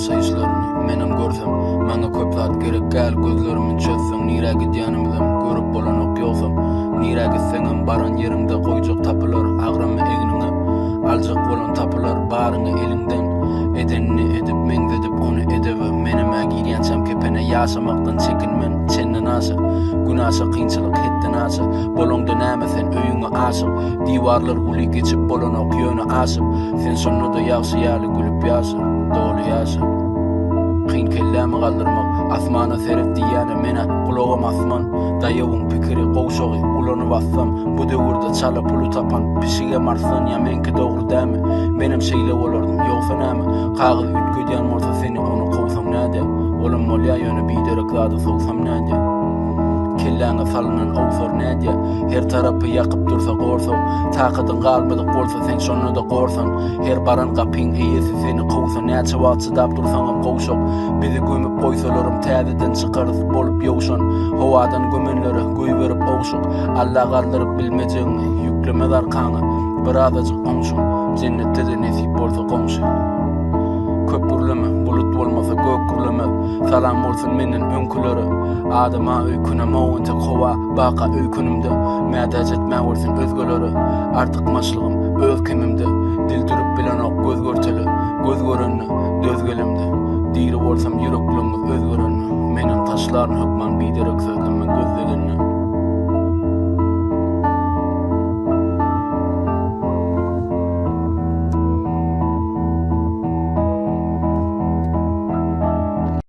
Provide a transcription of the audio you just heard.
Ýaşaýyşlaryny menem görsem, Maňa köp zat gerek däl, Gözlerimi çözseň nirä gidýänimizem görüp bolanok ýogsam, Nirä gitseňem baran ýeriňde goýjak tapylar, Agramy egniňe aljak bolan tapylar, Baryňy eliňden edenini edip meňzedip ony edebe, Menem-ä girýänçäm kepene ýaşamakdan çekinmen çenden aşa, Günaşa kynçylyk hetden aşa, Bolaňda näme sen öýüňe aşyk, Diwarlar uly geçip bolanok ýöne aşyp, Sen şonda-da ýagşy ýaly gülüp ýaşa, doly ýaşa. Kyn kellämi galdyrmak, asmana seret diýýäne men-ä gulagam asman, Daýawyň pikiri gowşagy ulanyp atsam, Bu döwürde çala puly tapan pişigem arslan ýa meňki dogry dämi? Menem şeýle bolardym, ýogsa näme? Kagyz üýtgedýän bolsa seni ony kowsaň nädýä? Olam bolýa ýöne biderek zady sowsam nädýä? Kelläňe salynan owsar nädýä? Her tarapy ýakyp dursa gorsaw, Takadyň galmadyk bolsa sen şonda-da gorsan, Her baran gapyň eýesi seni kowsa näçe wagt çydap dursaňam gowşak, Bizi gömüp goýsalaram täzeden çykarys bolup ýowşan, Howadan gömenlere goýberip ogşuk, Alla galdyryp bilmejegiňi ýüklemez arkaňa, Birazajyk oňşuň, jennetde-de nesip bolsa goňşy. Köp gürleme, bulut bolmasa gök gürlemez, Salam bolsun menden öňkülere, Adama öýkünemok entek howa baka öýkünimde, Mätäç etmäwersin özgelere, Artykmaçlygym öz kemimde, Dil dürüp bilenok göz görtele, Göz görende, döz gelemde, Diri bolsam ýürekleňiz özgerende, Menem taşlaryn hökman biderek sözleme göz degende.